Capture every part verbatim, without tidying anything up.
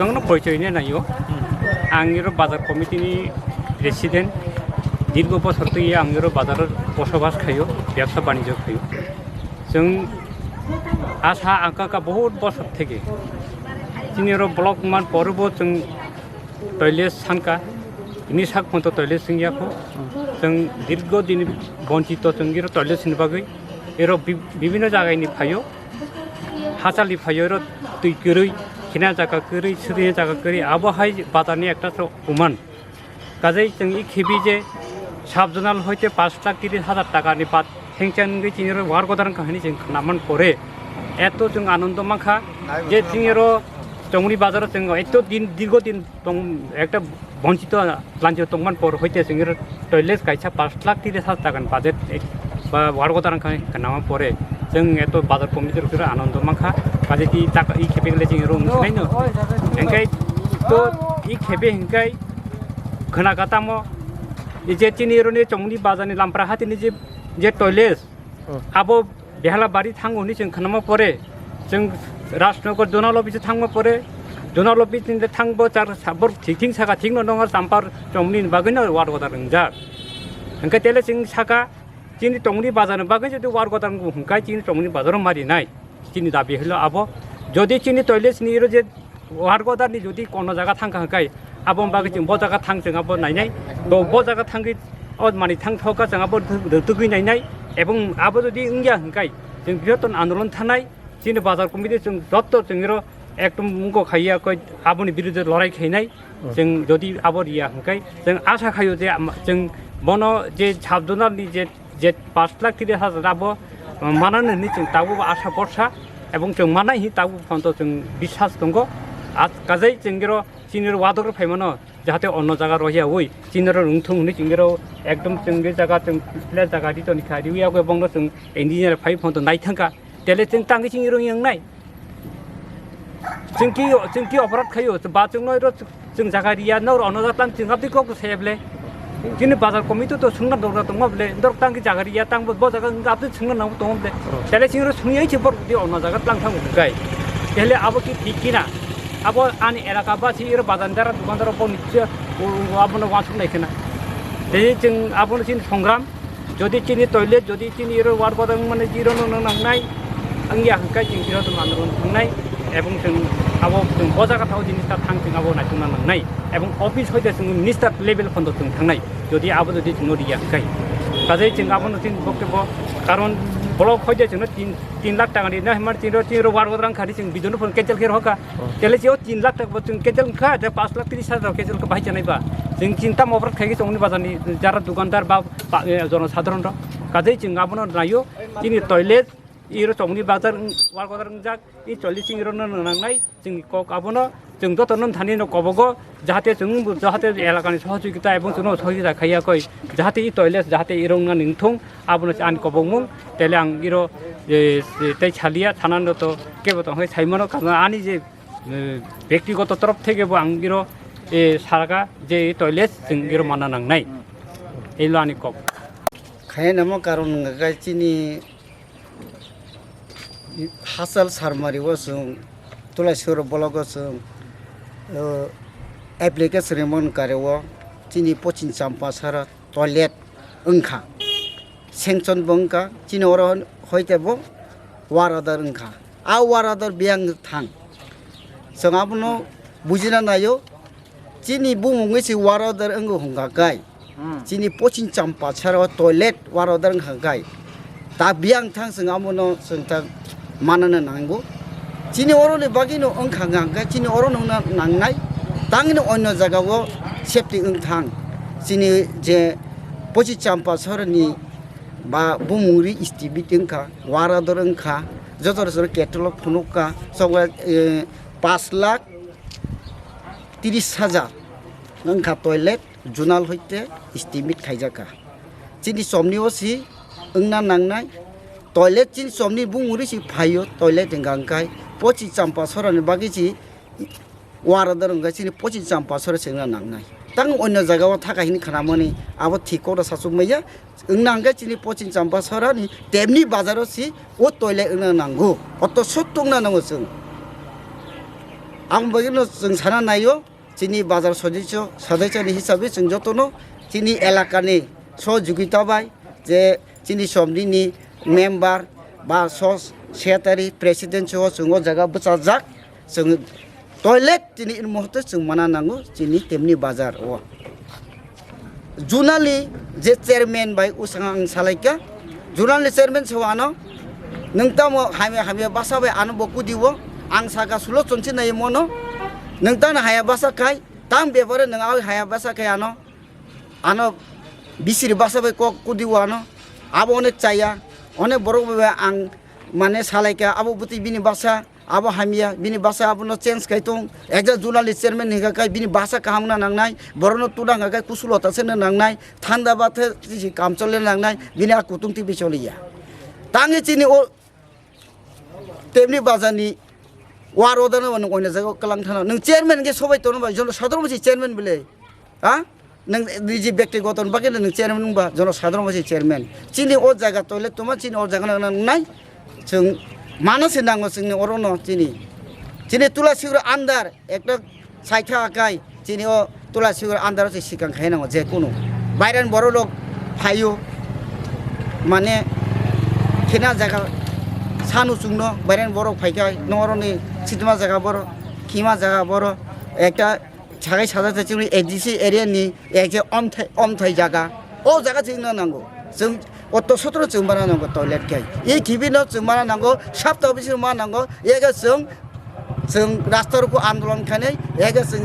Ang no porichoy ne naio. Ang iro bazar committee ni president. Dirgo bosor twi ang iro bazar bosobas khaio, byabsa banijyo khaio. Chwng asa angka ka bahut bosor theke. Chini oro block man porobo chwng toilet sanka. Ini sak monto toilet singya kho. Chwng dirgo din bonchito chwng iro toilet sini bagwi. Iro bi-, bibino jaga ni phaio. Hachal ni phaio iro twi kwrwi, khina jaga kwrwi, sudina jaga kwrwi. Abo hai bazar ni ekta so uman. Kajai chwng i khibi je sub zonal hoite pash lakh tiris hajar taka ni bat hengchan wngwi chini oro war godar wngkha hwnwi chwng khna man pore eto chwng anondo mankha je chini oro chongri bazar o chwng eto din dirgo din tong ekta bonchito lanchito tongman por hoite chwng oro toilet kaisa pash lakh tiris hajar taka ni budget ek ba war godar wngkha khna man pore chwng eto bazar committee rok anondo mankha kajai ti taka i khibi le chini oro wngsinai no engkai to i khibi hingkai khna kha tamo. Ni je chini roni chongni bazar ni lampra hati ni je, je toilet, hmm, abo Behala bari thango ni chwng khnama pore, chwng Rajnagar zonal office thangma pore, zonal office ni thangbo char sabor thik thing saka thik no nongo champar chongni bagwi no war godar wngjak. Hingke tele chwng saka chini chongni bazar ni bagwi jodi war godar wngo hingkai chini chongni bazar o mari nai. Chini dabi hilo abo. Jodi chini toilet ni iro je war godar ni jodi kono jaga thangkha hwnkhe, abo bagwi chwng bo jaga thang chwng abo nainai. Bo, bo jaga thangwi o mani thang thoka chwng abo rw-, rwtugwi nainai. Ebong abo jodi wngya hwnkhe, chwng brihoton andolon thanai. Chini bazar committee chwng jotto chwng iro ekdom wngkok khaiya koi aboni biruddhe lorai khainai. Chwng jodi abo riya hwnkhe, chwng asa khaio je ama, chwng bono je sub zonal ni je je pash lakh tiris hajar abo, uh, manani hwnwi chwng tabuk asa borsa, ebong chwng manai hwnwi tabuk phanto chwng biswas tongo. At kajai chwng oro chini oro wadok rok phaimano, jahate onno jaga rohiya oi, chini oro wngthung hwnwi chwng oro ekdom chwng je jaga chwng place jaga ri toni kha, riwi yago ebong no chwng engineer phai phanto naithangkha, tele chwng tangwi chini oro wngnai. Chwng ki, chwng ki oporad khaio, ba chwng no oro chwng jaga riya, nor ono jatlang chwng abdi kok saya ble. Chini bazar committee to swngna dorga tongma ble, dor tang ki jaga riya, tang bo jaga abdi swngna nang tong ble. Tele chwng oro swngya che bor di ono jaga tlang thang gai. Tele abo ki thik kina? Abo ani elaka ba si oro bazar dara dukandar bo niche, o, o, abo no wasuk nai kena. Tele chwng abo no chini songram. Jodi chini toilet, jodi chini iro war godang mane iro no nangnai, ang ya hwnkhe chini iro to manrun thangnai, ebong chwng abo chwng bo jaga thao jinis ta thang chwng abo naitungna nangnai, ebong office hoite chwng minister level phondo chwng thangnai, jodi abo jodi chwngno riya hwnkhe. Kajai chwng abono chini bokhe bo, karon block hoite chwngno tin, tin lakh taka rinai hwnmani chini iro, chini iro war godang khani chwng bidono phone cancel khe rohorkha. Tele chini o tin lakh taka bo chwng cancel wngkha, je pash lakh tris hajar cancel wngkha bahai chanai ba. Chwng chinta mobrot khai khe chwngni bazarni jara dukandar ba, ba, eh, jonosadharon rok. Kajai chwng abono naio, chini toilet, iro chwngni bazar, wng-, wal bazar wngjak, i toilet chini iro no nangnai, chwngni kok abono, chwng joto no thani no kobogo, jahate chwng bo, jahate elakani sohojogita ebong chwngno sohojogita khaiya koi, jahate i toilet, jahate iro wngna ningthung, abono ani kobokmung, tele ang iro, eh, tei salia, thanano to kebo tong hai saimano, karon ani je eh, bektigoto torof theke bo ang iro, eh, sarga je toilet chwng iro mana nangnai. Elo ani kok. Khaina mo karon wngkha khe chini hachal sarmari o chwng tulai soro block o chwng, eh, application rimon kare o chini Pochin Champa sara toilet wngkha, sanction bo wngkha, chini oro hoite bo war order wngkha, a war order biyang thang. Chwng abono bujina naio, chini bumungwi se war order wngo hwnkha kai, chini Pochin Champa sara o toilet war order wngkha kai, ta biyang thang chwng abono chwng ta manana nango. Chini oroni bagwino wngkha hwnkha khe chini oro nungna nangnai, tangni onyo jagao safety wngthang. Chini je Pochin Champa soroni ba bumungri estimate wngkha, war order wngkha, joto rok ketolo phunukha, sokra, eh, pash lakh tris hajar wngkha toilet. Zonal hoite estimate khaijakha. Chini chomni o si wngna nangnai. Toilet chini chomni bumungri si phaio, toilet hwnkha hwnkhe Pochin Champa sorani bagwi si war order wngkha chini Pochin Champa sora se wngna nangnai. Tang onyo jaga o thaka hini khnamani abo thik kok da sachuk maya. Wngna hwnkhe chini Pochin Champa sorani temni bazar o si o toilet wngna nango. Oto sotto wngna nango chwng. Aboni bagwino chwng sana naio, chini bazar sodisyo, sodisyo ni hisabe chwng jotono chini elakani sohojogita bai je chini somni ni member ba so secretary, president soho chwng o jaga bwchajak, chwng toilet chini in muhurte chwng mana nango chini temni bazar o. Junali je chairman bai usang ang salaikha, junali chairman se ano, nwng tamo hamya hamya basa bai ano bo kudio, ang saka sulo chonchi nai mono, nwng tano haya basa khai, tang bepare nwng awi haya basa khai ano, ano bisiri basa bai kok kudio ano, abo onek chaya, onek borok bai ang mane salaikha, abo bwtwi bini basa, abo hamya, bini basa abono change khai tong. Ekja junali chairman hingka khai bini basa kaham wngna nangnai, borokno tuna hingka khai kusu lota se nangnai, thanda ba the chisi kam chole nangnai, bini a kutung twi choliya. Tangwi chini o temni bazani war odano nwng oina jaga kwlang thana. Nwng chairman hingke sobai tono bai jono sador masi chairman bile. Ha? Nwng niji bektigoto ni bagwi nwng chairman wngba, jono sadharon bai se chairman. Chini o jaga toilet tongma, chini o jaga no nangnai. Chwng mano se nango chwngni oro no chini. Chini Tulasigur under ekta saitha akai, chini o Tulasigur under se sikang khai nango je kunu. Bairan borok rok phaio. Mane khina jaga sanu chwngno bairan borok phaikai, no oro ni sitma jaga boro, khima jaga boro, ekta sagai sajak chini A D C area ni ekje omthai, omthai jaga. O jaga chini na nango. Chwng otto sotro chwng mana nango toilet kai. E khibi no chwng mana nango, sapta bisi mana nango. Ega chwng, chwng rasta ruko andolon khainai, ega chwng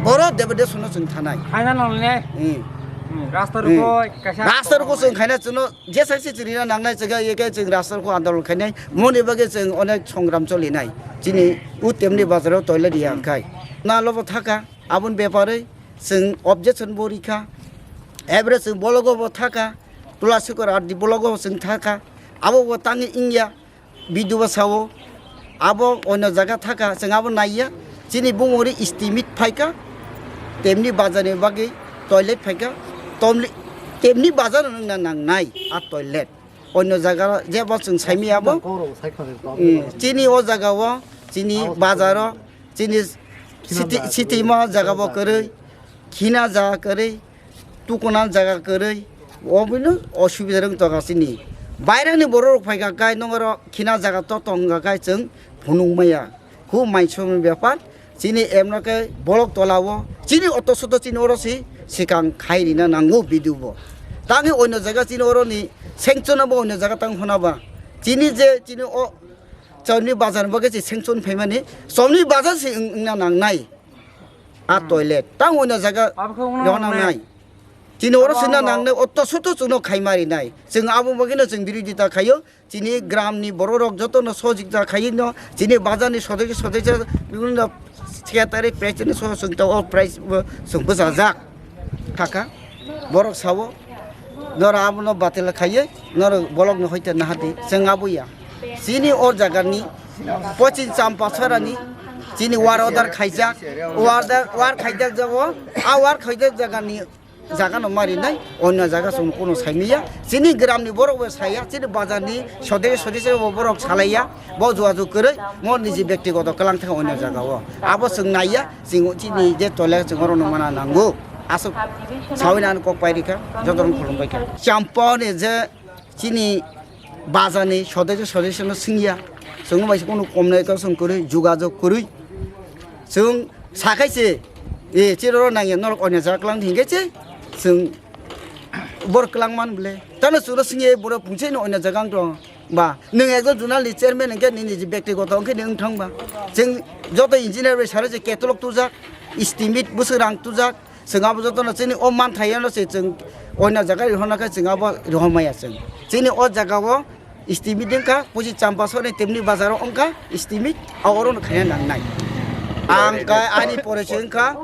boro debede suno chwng thanai. Khaina nang le. Hmm. Hmm, rasta Hmm. ruko kaisa Rasta ruko chwng khaina chwngno jesa se chini na nangnai jaga ega chwng rasta ruko andolon khainai. Moni bagwi chwng onek songram cholinai. Chini u temni bazaro toilet ya khai. Na lobo thaka. Aboni bepare chwng objection bo rikha, average chwng bologo bo thaka, Tulasigur R D bologo bo chwng thaka, abo bo tangwi wngya, B D O bo sao, abo oino jaga thaka, chwng abo naiya, chini bumung ri estimate phaika, temni bazar ni bagwi toilet phaika, tomli-, temni bazar no wngna nangnai a toilet. Oino jaga jebo chwng saimaya bo. Chini o jaga o, chini bazar o, chini siti, siti ma jaga bo kwrwi, khina jaga kwrwi, tukuna jaga kwrwi, o bino osubida rwng tongo chini. Bairang ni borok rok phaika kai nongoro khina jaga to tongga kai chwng phunuk maya. Khu maichomni bepar, chini emno khe bolok tola o, chini oto soto chini oro si sikang khai rina nango B D O bo. Tangwi oino jaga chini oro ni sengchona bo oino jaga tang hona ba. Chini je chini o chomni bazar bo khe si sengchon phaimani, chomni bazar si wng-, wngna nangnai. A toilet. Tang oino jaga rona nangnai. Chini oro sina nangnai, oto soto chwngno khai mari nai. Chwng abo bagwino chwng birodita khaio. Chini gram ni borok rok joto no sojik ja khai no, chini bazar ni sodai sodai ja, bibhinno secretary president so chwng ta o price bo chwng bwchajak. Thaka, borok sao, noro abono batel khaiye, noro bolok no hoite nahadi, chwng abo ya. Chini o jaga ni, pochin champa sora ni, chini war order khaijak, war order, war khaijak jago, a war khaijak jaga ni, jaga no mari nai, onyo jaga chwng kuno saimiya. Chini gram ni borok bo saya, chini bazar ni sodai sodai se bo borok salaiya, bo jua ju kwrwi, mo niji bektigoto kwlang thang onyo jaga o. Abo chwng naiya, chwng chini je tole chwng oro no mana nango. Aswk sawi nan kok pai rikha, joto rok khulum bai kha. Champa ni je chini bazar ni sodai sodai se no singya, chwng bai se kuno kom nai ka chwng kwrwi, juga jog kwrwi. Chwng sakai se, e, chiro nangya norok onya jaga kwlang hingke se, chwng bor kwlang man bole. Tano chwngno swngya borok pungse no onya jaga wng tong ba. Nwng ekjon junal ni chairman hingke nini je bektigoto hingke nwng thang ba. Chwng joto engineer bai sara je ketolok tujak, estimate bwswk rang tujak, chwng abo joto no chini o manthai ano se chwng onya jaga rihorna khe chwng abo rihormaya chwng. Chini o jaga o Istimit wngkha, pusi Champasoni temni bazaro wngkha istimit, a oro no khaina nangnai. Ang kai ani porichoi wngkha,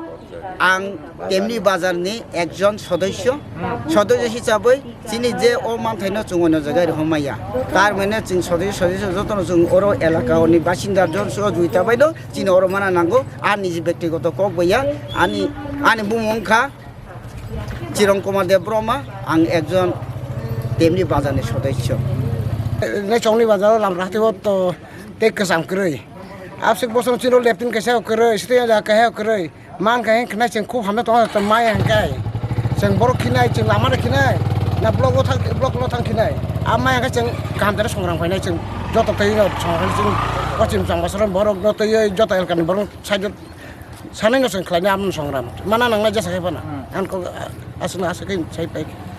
ang temni bazarni ekjon sodosyo, sodosyo hisabwi chini je o manthaino chwng ono jaga rihormaya. Tar mane chwng sodosyo, sodosyo jotono chwng oro elaka oni basinda jon sohojogita baino chini oro mana nango, ani je bektigoto kok baiya, ani, ani bumung wngkha, Chirong Kumar Deb Brahma, ang ekjon temni bazarni sodosyo. Nai chongni bazaro lamra hati o to tei kwcham kwrwi. Absik bosong chini left in kaisa kwrwi, sitiyang jaga kaisa kwrwi. Man khe hwnkhai chwng khub hamya tongo, chwng mai hwnkhai. Chwng borok khinai, chwng lama no khinai. Na block o thang, block no thang khinai. A mai hwnkhai chwng kaham tere songram khainai, chwng joto twi no songram khainai, chwng kochim chang basoro borok no twi joto elkani borok side sanai no chwng khlainai amno songram. Mana nangnai jesa khai phano. Ang kok aswk no aswk khe sai pai.